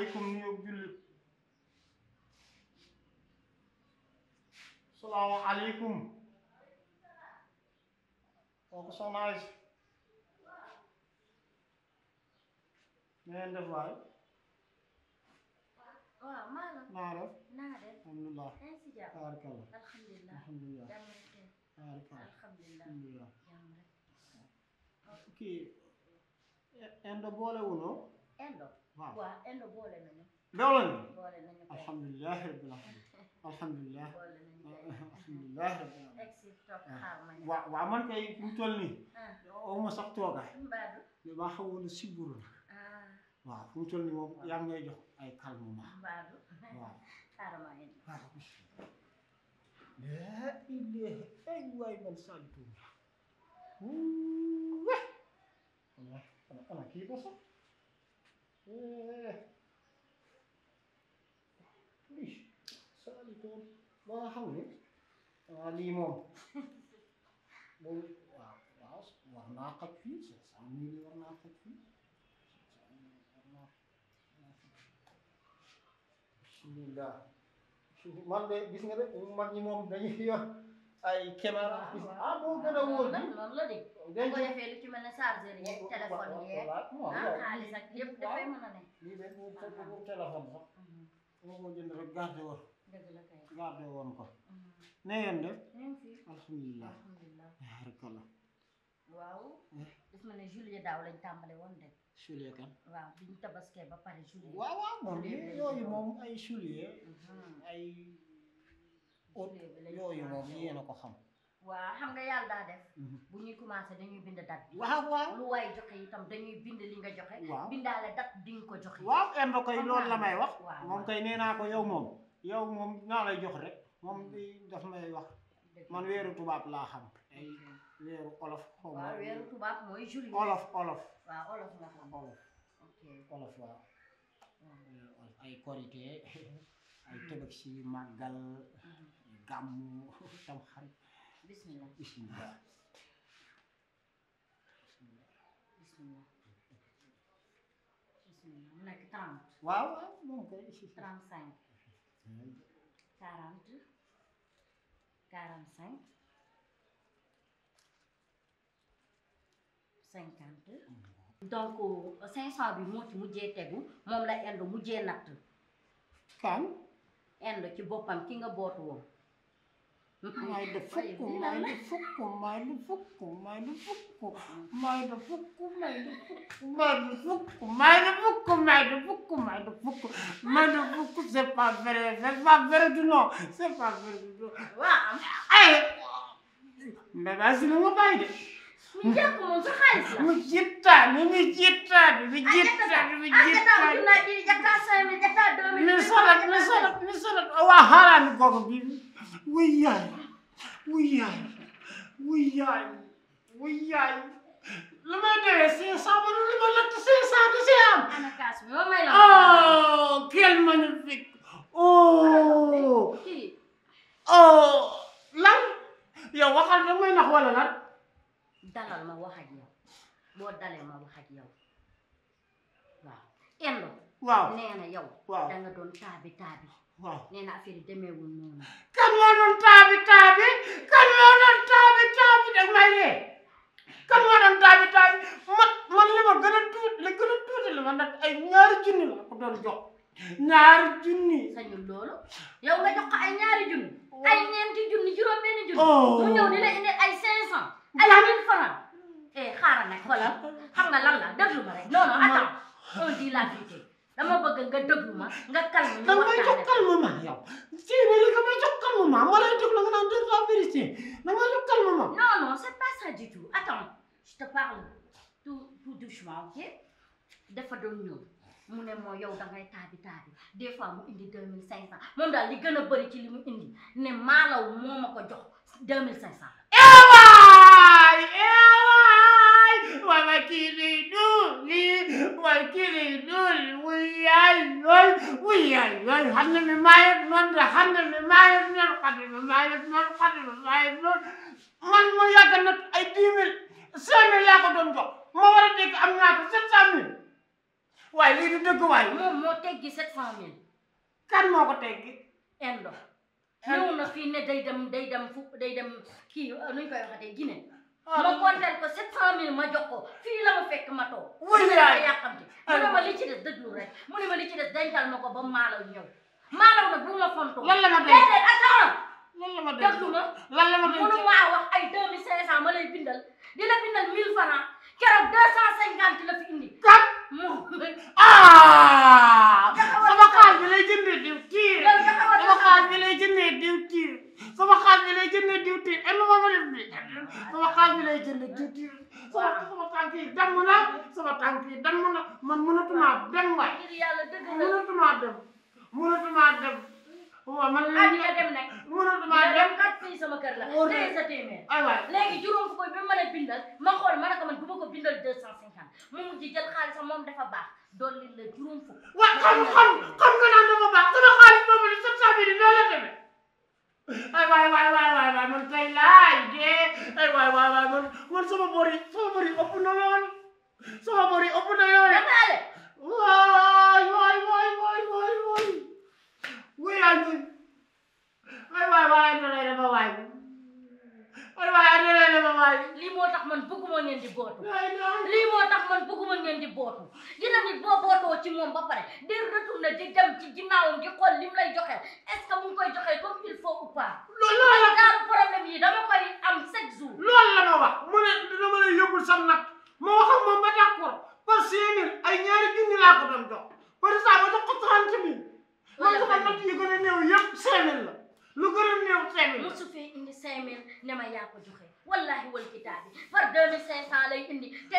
salaamaaleykum nuyu jullit salaamaaleykum kooku soxna Aysa ngeen def waay waaw Malaw naa def alhamdulilah tabaarkalla alhamdulilah alhamdulilah tabaarkalla alhamdulilah kii Endo boole wunoo Endo waaw waaw Endo boole nañu alhamdulilah rabbil alamin alhamdulilah alhamdulilah rabbil alamin waaw man kay fi mu toll nii awma sax toogaay damaa xawoon a siburu na waaw fi mu toll nii moom yaa ngi may jox ay calmement waaw laa ilaaha ay waay man santu ana kii ko sax lii saalitoon ba nga xam ne lii moom waaw war naa xaj fii 500 000 war naa xaj fii bismillah man de gis nga de mag ñi moom dañuy yor ay caméra moo gën a wóor bi noonu la de bu ko defee lu ci mel ne chargeur yeeg téléphone yeeg xaalis ak yëpp dafay mën a ne lii de bu téléphone sax moo ko jënd rek gardé woon gardé woon ko ne ngeen def alhamdulilah barakallah waaw gis nga ne juillet daaw lañ tàmbale woon de juillet kan waaw bi ñu tabaskee ba pare juillet waaw moom yooyu moom ay juillet ay août yooyu moom yéen a ko xam waaw xam nga yàlla daa def bu ñuy commencé dañuy bind date bi waaw lu waay joxe itam dañuy bind li nga joxe waaw bindaale date bi nga ko joxe waaw Endo koy loolu la may wax moom kay nee naa ko yow moom naa lay jox rek moom di daf may wax man weeru tubaab laa xam ay weeru olof xaw ma waaw weeru tubaab mooy juillet olof waaw olof nga xam olof waaw ay korité ay Tabaski màggal gàmmu tam xarit bismillah bismillah mu nekk 30 waaw moom koy 35 40 45 50 donc 500 bi moo ci mujjee tegu moom la Endo mujjee natt kan Endo ci boppam ki nga bootu woon may de fukk c'est pas vrai du non c'est pas vrai du non waaw ay mais vas-y ma bàyyi de mu jàpp moom sa xaalis la mu jittaani mi solat waa xaalaani googu bi wuy yaay lu may dewee 500 ba lu ma lëtt 500 du si am ana kaas bi ma may la oh quel magnifique oh lan yow waxal da may nax wala lan dalal ma wax ak yow boo dalee ma wax ak yow waaw Endo waaw nee na yow waaw da nga doon taabi waaw nee na affaire yi demeewul noonu kan moo doon taabi dag may ree kan moo doon taabi man li ma gën a tuuti li ma nag ay ñaari junni la ko doon jox ñaari junni sañul loolu yow nga jox ko ay ñaari junni ay ñeenti junni juróom-benni junni mu ñëw di la indi ay 500 ay 1000 francs xaaral nag xoolal xam nga lan la déglu ma rek non attends on dit la vérité dama bëgg nga déglu ma nga calme ñu danga may jox calmement yow si ne li nga may jox calmement ma lay déglu nga naan déglu la vérité danga may jox calmement non c'est pas ça du tout attends je te parle tout doucement ok dafa doon ñëw mu ne moo yow dangay taabi des fois mu indi 2500 moom daal li gën a bëri ci li mu indi ne Malaw moo ma ko jox 2500 man mo yàgg na ay 10 000 5 000 laa ko doon jox ma war a dégg am naa ko 700 000 waaye lii du dëgg waay moom moo teggi 700000 kan moo ko teggi endo ñëw na fii ne day dem kii nuñ koy waxatee Guinée ma konteel ko 700000 ma jox ko fii la ma fekk ma toog wuy yaay yàqamti mu ne ma li ci des dëglu rek mu ne ma li ci des dencal ma ko ba Malaw ñëw Malaw nag bu ma fontoo lan la ma déedéet attends lan la ma déglu ma lan la ma mënu maa wax ay 2500 ma lay bindal di la bindal 1000 francs keroog 250 la fi indi kan sama xaas bi lay jëndee diw tiir sama xaas bi lay jëndee diw tiir sama xaas bi lay jëndee diw tiir et lu ma def bi sama xaas bi lay jëndee diw tiir sama tànk yi damm na sama tànk yi damm na man mënatuma dem waay mënatuma dem waaw man la nga dem nag mënatuma dem kat fii sama kër la tey sa téeméer ay waay léegi juróom fukk bi ma lay bindal ma xool ma ne ko man du ma ko bindal 250 mu mujj jël xaalisam moom dafa baax dolli la juróom fukk waaw xam nga naan dafa baax sama xaalis boobu li 700 bi noo la demee ay waay man tey laay dee ay waay man sama bor yi ëpp na lool sama bor yi ëpp na lool damaale waay wuyaa ñun ay waay doolay dama waay ay doolay dama waay lii moo tax man bëgguma ngeen di bootu lii moo tax man bëgguma ngeen di bootu dina nit boo bootoo ci moom ba pare di retourné di dem ci ginnaawam di xool lim lay joxe est-ce que mu ngi koy joxe comme il faut ou pas loolu la daal problème yi dama koy am chaque jour loolu la ma wax mu ne dama lay yóbbul sam nag ma wax ak moom ba d'accord par 5000 ay ñaari junni laa ko doon jox par ça ma jox ko 30000 man sama natt yi gën a néew yëpp 5000 la lu gën a néew 5000 musu fee indi 5000 ne ma yaa ko joxe wallahi wal kitaabi par 2500 lay indi te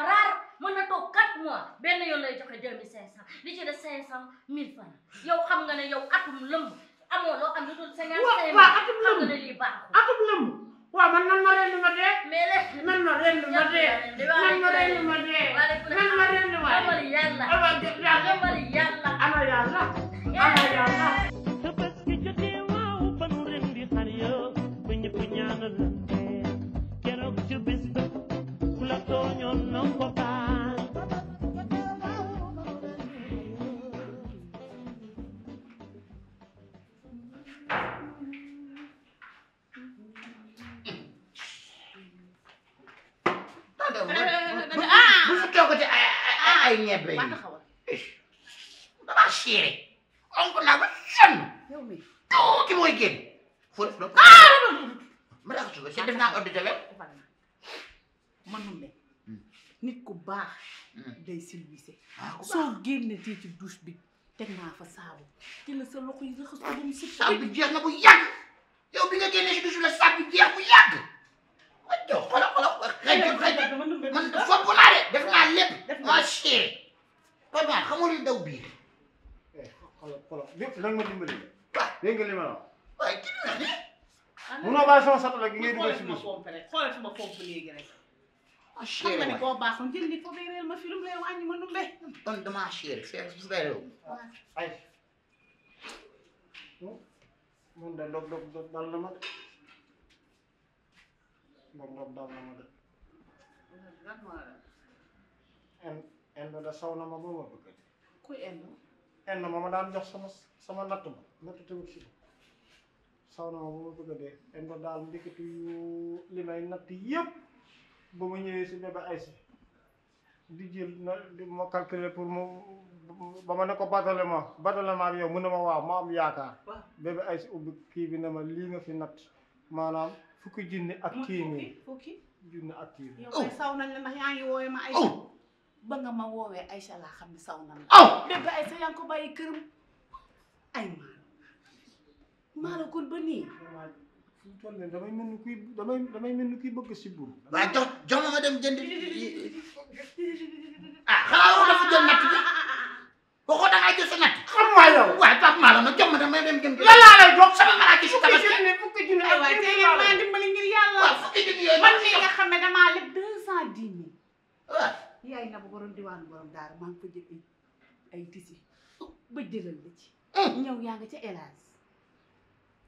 raar mën na toog 4 mois benn yoon lay joxe 2500 li ci de 500 1000 francs yow xam nga ne yow atum lëmb amoo loo am lu dul 55 waaw atum xam nga lëmb ne lii baaxul atum lëmb waaw man nan ma rendi ma dee mais léegi nan ma rendi ma dee nan ma rendi ma dee nan ma rendi waay amal yàlla amal yàlla ana yàlla Tabaski jotee waaw ba nu rendi xar yo ba ñëpp ñaanalante keroog ci bis ba ku la tooñoon na ko baal bu fi toogati ay ñebe yi dama siire onk naa ba sonn tuuti mooy génn foo def doon ma daa ko suba si def naa ordre de javel Mandoumbe nit ku baax day silvissé soo génne tii ci douche bi teg naa fa saabu te la sa loxo yi raxas ko ba mu sëpp saabu bi jeex na bu yàgg yow bi nga génnee si dusu la saabu bi jeex bu yàgg wa jox xoolal man fopp naa de def naa lépp ma siire papa xamul li daw biir xoolal lépp lan ma dimbali dégg nga li ma la wax waaye kii wax ne munoo bàyyi sama satala gi ngay dugal si biir xoolal suma pompe léegi rek ma xam siire nga ne waay boo baaxoon jël li foofu réel ma film lay wàññi Mandoumbe kon dama siire fekk su fay réew ay mun de dog dal na ma de dog dal na ma de en da saw na ma ba ma bëgg kuy endo en ma daan jox sama natt ba natt tamit si saw na ma ba ma bëgg a dee en daal ndeketi yu li may natt yëpp ba ma ñëwee si bébé Aïssa di jël na di ma calculer pour mu ba ma ne ko batalement bi yow mën na ma waaw ma am yaakaar bébé Aïssa ubbi kii bi ne ma lii nga fi natt maanaam fukki junni ak téeméer fukki junni ak téeméer yow kay saw nañ la ndax yaa ngi woowee ma Aïssa ba nga ma woowee Aïssa laa xam ne saw nañ la bébé Aïssa yaa ngi ko bàyyi këram ay maa la kon ba nii fu mu toll nii damay mel ni kuy bëgg si bur waaye jox ma dem jënd xanaa wax dafa jël natt bi waxoo da ngay jël sa natt xam nga yow waaye Pape Malaw nag jox ma dem jënd lan laa lay jox sama maraaki si Tabaski fukki junni ay waay tey ngeen maa dimbali ngir yàlla waaw fukki junni yooyu man mii nga xam ne damaa leb 210 000 waaw yaay na bu borom diwaanu borom daara maa ngi ko jël ay tisi ba jëlal la ci ñëw yaa nga ca élage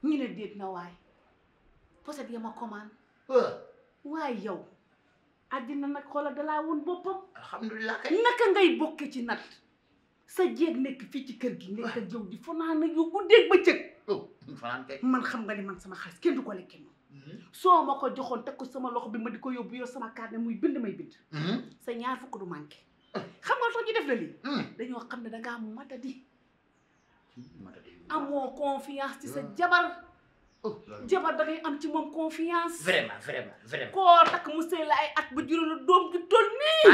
ñu ne déet na waay poset ya ma commande waaye yow àddina nag xoolal dalaa woon boppam. alhamdulilah kay. naka ngay bokke ci nat sa jeeg nekk fii ci kër gi nekk ak yow di fanaan ak yow guddeeg bëccëg. fanaan kay. man xam nga ni man sama xaalis kenn du ko lekkee moom. soo ma ko joxoon teg ko sama loxo bi ma di ko yóbbu yow sama carnet muy bind may bind. sa ñaar fukk du manqué. xam nga tax ñu def la lii. dañoo xam ne dangaa matadi. amoo confiance ci sa jabar. jabar da ngay am ci moom confiance. vraiment. koo takk mu sëy la ay at ba juróom la doom ju toll nii.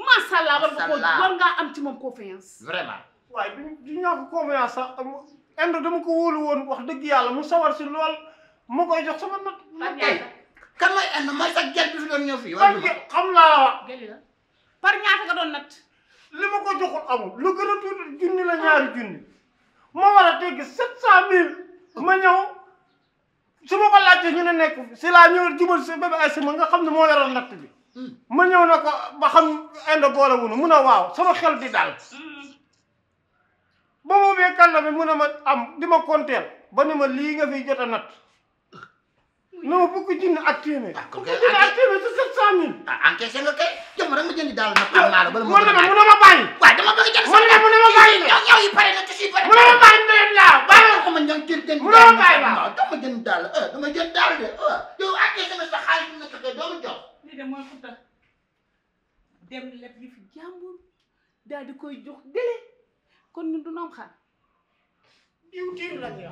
macha allah war ngaa am ci moom confiance. vraiment. waaye du ñàkk confiance sax inde dama ko wóolu woon wax dëgg yàlla mu sawar si lool mu koy jox sama nat. kan mooy inde mooy sa gel bi fi doon ñëw fii. xam naa la. gëli la par ñaata nga doon nat. li ma ko joxul amul lu gën a tuuti junni la ñaari junni ma war a teggi 700 000 ma ñëw su ma ko laajtee ñu ne nekk si laa ñëw jubal si bébé ay sama nga xam ne moo yoroon natt bi ma ñëw na ko ba xam inde boole wunu mun a waaw sama xel di daal ba mu bee kàlla bi mun a ma am di ma konteel ba ni ma lii nga fiy jot a natt na ma fukki junni ak téeméer fukki junni ak téeméer si 700 000 encaissé nga kay jëm rek ma jëndi daal nag am naa la bala mu ne ma bàyyi waaw dama bëgg jënd mu ne ma bàyyi ñëw yi pare na ci si pare mu ne ma bàyyi ndeyam laa bàyyi ko ma ñëw jënd mu ne ma bàyyi waaw dama jënd daal dama jënd daal de yow encaissé nga sa xaalis bi nga joxe doo ma jox lii de mooy futa dem leb yi fi jàmbur daal di koy jox délai kon ñun du am xaar diw tiir la ñu